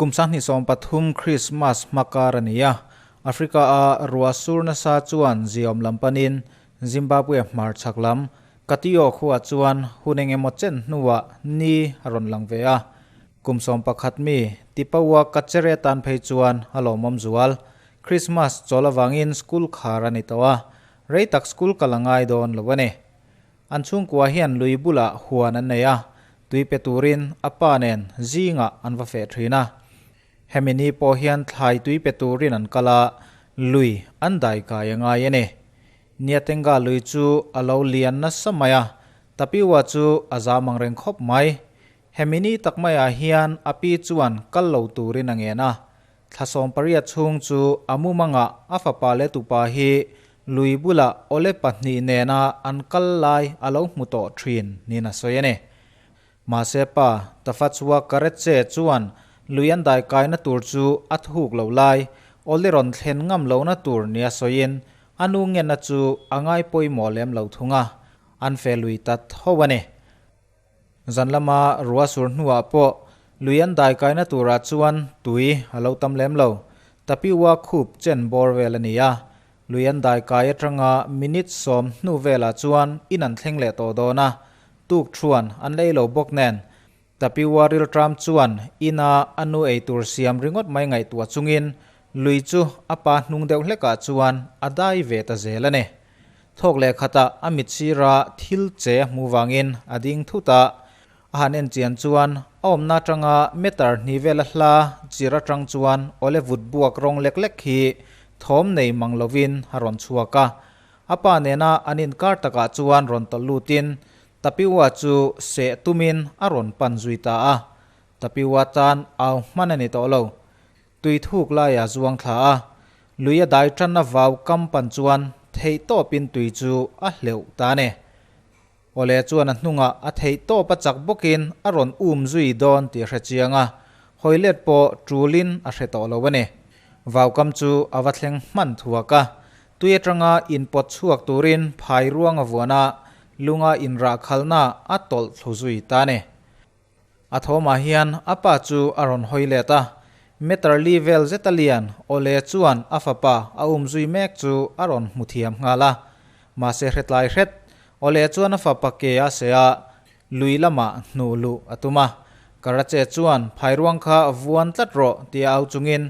Kum 2013 Krismas hmakar a ni a, Africa-a ruah sur nasa chuan ziawm lam panin Zimbabwe hmarchhak lam Katiyo khuaah chuan hun eng emaw chen hnuah ni a rawn lang ve a. Kum 11 mi Tipaua Kachere tan phei chuan a lawmawm zual. Krismas chawl avangin school khar a ni tawh a, rei tak school kal a ngai dawn lo a ni. An chhungkua hian lui bulah huan an nei a, tui pe turin a pa nen zingah an va feh thin a. Hemi ni pawh hian thlai tui pe turin an kal a, lui an dai kai a ngai a ni. Niatenga lui chu a lo lian nasa mai a, Tapiwa chu a zam ang reng khawp mai. Hemi ni tak maiah hian a pi chuan kal lo turin a ngen a, Thla 18 chhung chu a mumangah a fapa leh tupa hi lui bulah awle pahnih nena an kal lai a lo hmu tawh thin niin a sawi a ni. Mahse pa Tafachua Karetse chuan lui an daikaina tur chu a thuk lo lai, awle rawn thlen ngam lohna tur nia sawiin a nu ngenna chu a ngai pawimawh lem lo thung a, an fe lui ta tho a ni. Zan lama ruah sur hnuah pawh lui an daikaina turah chuan tui a lo tam lem lo. Tapiwa khup chen bawr vel a ni a, lui an daikai atanga minute 10 hnu velah chuan in an thleng leh tawh dawn a, tuk thuan an lei lo bawk nen. Tapiwa rilṭam chuan ina a nu ei tur siam ringawt mai ngaihtuah chungin lui chu a pa hnung deuh hlekah chuan a dai ve ta zel a ni. Thawk leh khatah a mit sira thil che a hmuh vangin a ding thut a, a han en chian chuan a awmna atanga meter hnih vela hla chir atang chuan awle vut buak rawng lek lek hi thawm nei mang lovin a rawn chhuak a. A pa nena an inkar takah chuan rawn tawlh lutin Tapiwa chu seh tumin a rawn pan zui ta a. Tapiwa tan au hman a ni tawh lo. Tui thuk laia zuang thla a, lui a dai tanna vau kam pan chuan theih tawpin tui chu a hleuh ta a ni. Awle chuan a hnungah a theih tawp a chak bawkin a rawn um zui dawn tih a hre chiang a, hawi let pawh tulin a hre tawh lo a ni. Vau kam chu a va thleng hman thuak a, tui atanga inpawt chhuak turin phai ruang a vuan a, lunga inrah khalna a tawlh thlu zui ta a ni. A thawmah hian a pa chu a rawn hawi let a, meter li vel zeta lian Ole chuan a fapa a um zui mek chu a rawn hmu thiam nghal a. Mahse hretlai hret, Ole chuan a fapa ke a seh a, lui lamah hnuh luh a tum a. Karache chuan phairuang kha vuan tlat rawh tia au chungin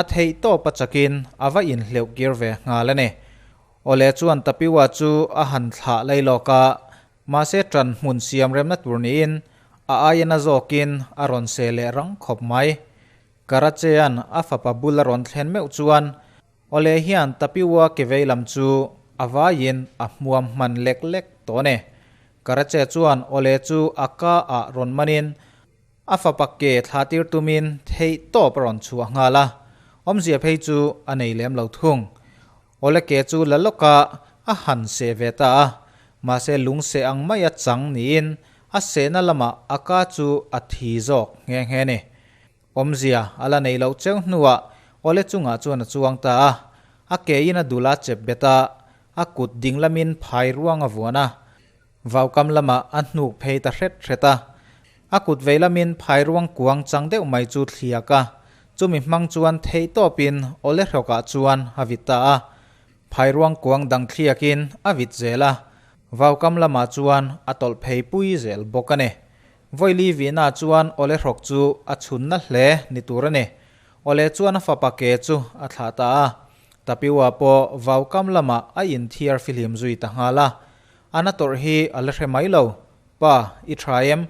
a theih tawp a chakin a va inhleuh kir ve nghal a ni. Ole chuan Tapiwa chu a han thlah lai lawk a, Mahse ṭan hmun siam remna tur niin a aia na zawkin a rawn seh leh rang khawp mai. Karachea'n a fapa bul a rawn thlen meuh chuan Awle hian Tapiwa ke vei lam chu a vaiin a hmuam hman lek lek tawh a ni. Karachea chuan Awle chu a ka ah rawn manin a fapa ke thla tir tumin theih tawp a rawn chhuah nghal a, awmzia phei chu a nei lem lo thung. Awle ke chu la lawka a han seh ve ta a, mahse lung seh ang maia chang niin a sehna lamah a ka chu a thi zawk nghe nghe ni. Awmzia a la nei loh cheu hnuah Awle chungah chuan a chuang ta a, a ke in a dul a chep bet a, a kut ding lamin phai ruang a vuan a, vaukam lamah a hnuk phei ta hret hret a. A kut vei lamin phai ruang kuang chang deuh mai chu thliak a, chumi hmang chuan theih tawpin awle hrawkah chuan a vit ta a. Phai ruang kuang dang thliakin a vit zel a, vaukam lamah chuan a tawlh phei pui zel bawk a ni. Vawili vihnaah chuan awle hrawk chu a chhunna hle ni tur a ni. Awle chuan a fapa ke chu a thlah ta a, Tapiwa pawh vaukam lamah a inthiar fihlim zui ta nghal a. A na tawrh hi a la hre mai lo. Pa, i tha em?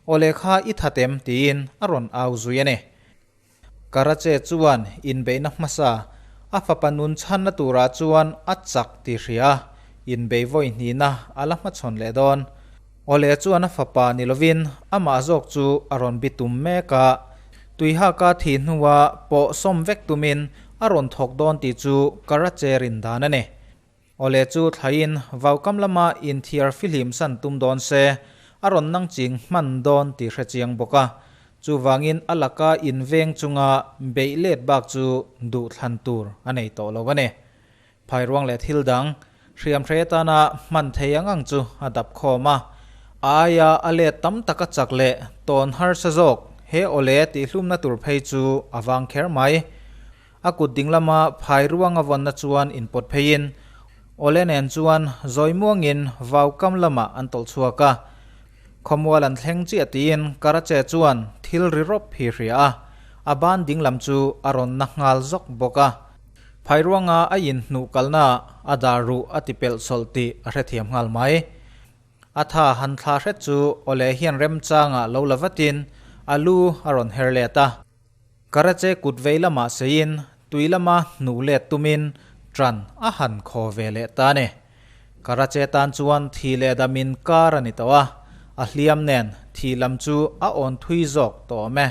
Aw lehkha i that em? tiin a rawn au zui a ni. Karache chuan inbeihna hmasa a fapa nun chhanna turah chuan a chak tih hria a, inbei vawi hnihna a la hmachhawn leh dawn. Aw leh chuan a fapa ni lovin amah zawk chu a rawn bitum mek a, tuihaka thih hnua pawh sawm vek tumin a rawn thawk dawn tih chu Karache rin dan a ni. Awle chu thlaiin vaukam lama inthiar fihlim san tum dawn se, a rawn nang ching hman dawn tih hre chiang bawk a. Chuvangin a laka inveng chunga beih let bak chu duh thlan tur a nei tawh lo a ni. Phairuang leh thil dang, hriamhrei atana hman thei ang ang chu a dap khawm a. A aia a let tam taka chak leh tawn harsa zawk he awle tihhlumna tur phei chu a vang kher mai. A kut ding lama phai ruang a vawnna chuan inpawt pheiin awle nen chuan zawi muangin vau kam lamah an tawlh chhuak a. Khawmual an thleng chiah tiin Karache chuan thil ri rawp hi hria a, a ban ding lam chu a rawn na nghal zawk bawk a. Phai ruanga a inhnuh kalna a dar ruh a ti pelh sawlh tih a hrethiam nghal mai. A tha han thla hret chu awle hian remchangah lo la vatin a lu a rawn her let a. Karache kut vei lamah seiin tui lama hnuh let tumin ṭan a han khaw ve leh ta a ni. Karache tan chuan thi leh damin kar a ni tawh a, a hliam nen thi lam chu a awn thui zawk tawh awm e.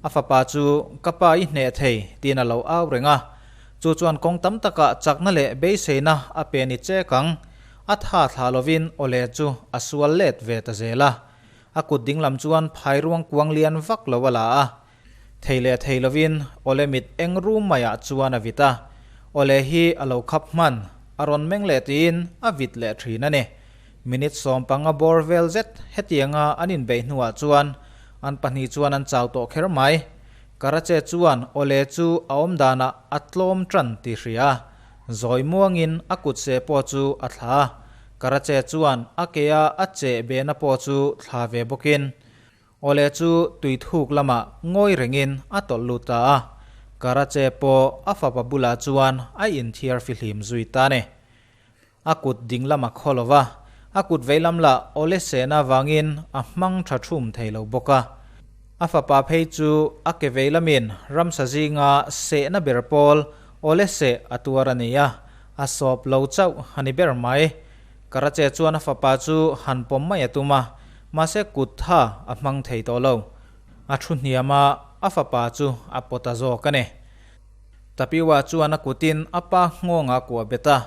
A fapa chu ka pa i hneh thei tiin a lo au reng a, chu chuan kawng tam takah chakna leh beiseina a pe ni chek ang. A tha thla lovin awle chu a sual let ve ta zel a. A kut ding lam chuan phai ruang kuang lian vak lo a la a. Thei leh thei lovin awle mit eng rum maiah chuan a vit a. Awle hi a lo khap hman, a rawn meng leh tiin a vit leh thin a ni. Minute 15 bawr vel zet hetianga an inbeih hnuah chuan an pahnih chuan an chau tawh kher mai. Karache chuan awle chu a awm danah a tlawm tan tih hria a. Zawi muangin a kut seh pawh chu a thla a, Karache chuan a ke a a cheh behna pawh chu thla ve bawkin Awle chu tui thuk lamah ngawi rengin a tawlh lut ta a, Karache pawh a fapa bulah chuan a inthiar fihlim zui ta ni. A kut ding lam a khaw lo va, a kut veilam lah awle sehna avangin a hmang tha thum thei lo bawk a. A fapa phei chu a ke veilamin ramsa zinga sehna ber pawl awle seh a tuar a ni a, a sawp lo chauh a ni ber mai. Karache chuan a fapa chu han pawm mai a tum a, mahse kut tha a hmang thei tawh lo. A thu hniam a, a fapa chu a pawt a zawk a ni. Tapiwa chuan a kutin a pa nghawng a kuah bet a,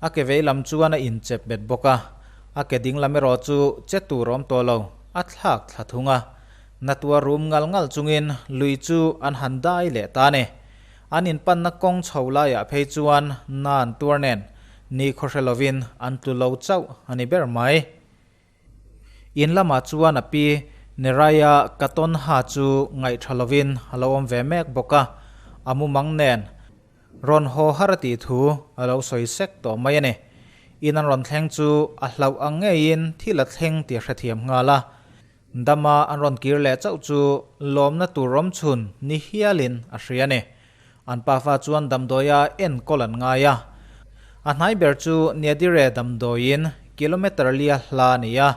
a ke vei lam chuan a inchep bet bawk a, a ke ding lam erawh chu che tur awm tawh lo, a thlak thla thung a. Natua rum ngal ngal chungin lui chu an han dai leh ta a ni. An inpanna kawng chho laiah phei chuan na an tuar nen, ni khawhre lovin an tlu lo chauh a ni ber mai. In lamah chuan a pi Neriah Katonha chu ngaihṭha lovin a lo awm ve mek bawk a, a mumang nen rawn haw har a tih thu a lo sawi sek tawh mai a ni. In an rawn thleng chu a hlauh ang ngeiin thil a thleng tih a hrethiam nghal a, dama an rawn kir leh chauh chu lawmna tur rawm chhun ni hialin a hria a ni. An pafa chuan damdawia enkawl an ngai a. A hnai ber chu Niadire damdawiin kilometre lia hla a ni a.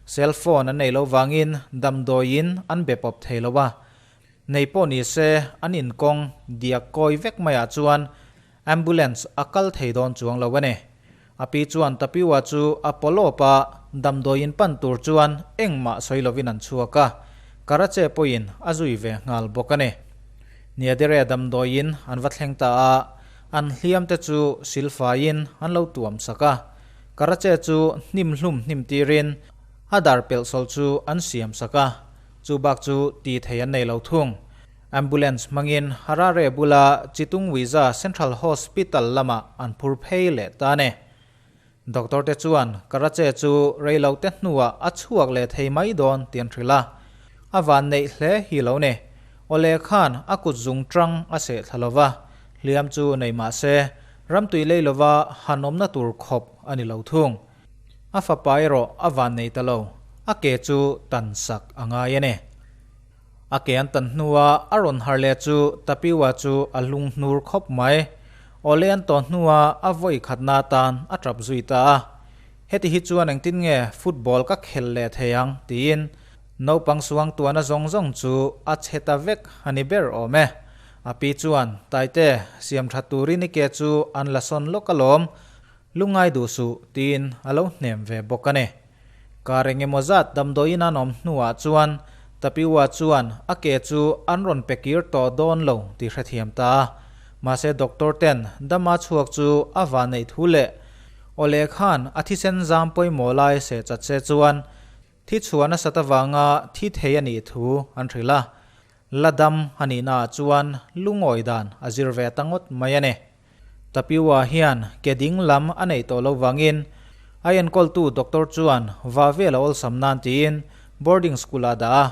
Cell phone an nei lo vangin damdawiin an be pawp thei lo a. Nei pawh ni se an inkawng diak kawi vek maiah chuan ambulance a kal thei dawn chuang lo a ni. A pi chuan Tapiwa chu a pawlawp a, damdawiin pan tur chuan engmah sawi lovin an chhuak a, Karache pawhin a zui ve nghal bawk a ni. Niadere damdawiin an va thleng ta a, an hliam te chu silfaiin an lo tuam sak a, Karache chu hnim hlum hnim tirin a dar pelhsawlh chu an siam sak a, chu bak chu ti thei an nei lo thung. Ambulance hmangin Harare bula Chitungwiza Central Hospital lamah an phur phei leh ta a ni. Doctor te chuan Karache chu reilo te hnuah a chhuak leh thei mai dawn tih an hrilh a, a van neih hle hi lo ni. Awle khan a kut zung tang a seh thla lova, hliam chu nei mah se ramtui lei lova han awmna tur khawp a ni lo thung. A fapa erawh a van nei ta lo, a ke chu tan sak a ngai a ni. A ke an tan hnua a rawn har leh chu Tapiwa chu a lung hnur khawp mai. Awle an tawh hnua a vawi khatna atan a tap zui ta a. Heti hi chuan engtin nge football ka khel leh thei ang tiin naupang suang tuahna zawng zawng chu a chhe ta vek a ni ber awm e. A pi chuan, Taite, siam tha turin i ke chu an la sawn lawk alawm, lungngai duh suh tiin a lo hnem ve bawk a ni. Kar engemaw zat damdawiin an awm hnuah chuan Tapiwa chuan a ke chu an rawn pe kir tawh dawn lo tih hrethiam ta a. Mahse doctor ten dama chhuak chu a van neih thu leh awle khan a thisen zam pawimawh lai seh chat se chuan thi chhuah nasat avanga thi thei a nih thu an hrilh a. La dam a nihnaah chuan lungawi dan a zir ve ta ngawt mai a ni. Tapiwa hian ke ding lam a neih tawh lo vangin a enkawltu doctor chuan va vel a awlsam nan tiin boarding school ah dah a.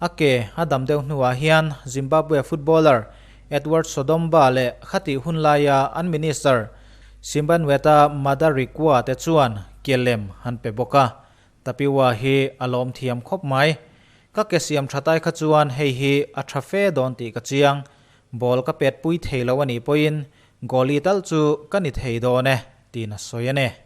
A ke a dam deuh hnuah hian Zimbabwe footballer Edward Sodomba leh khatih hun laia an minister Simbanweta Madarikwa te chuan ke lem an pe bawk a. Tapiwa hi a lawm thiam khawp mai. Ka ke siam tha tai kha chuan hei hi a tha fe dawn tih ka chiang. Ball ka pet pui thei lo a nih pawhin goalie tal chu ka ni thei dawn e, tiin a sawi a ni.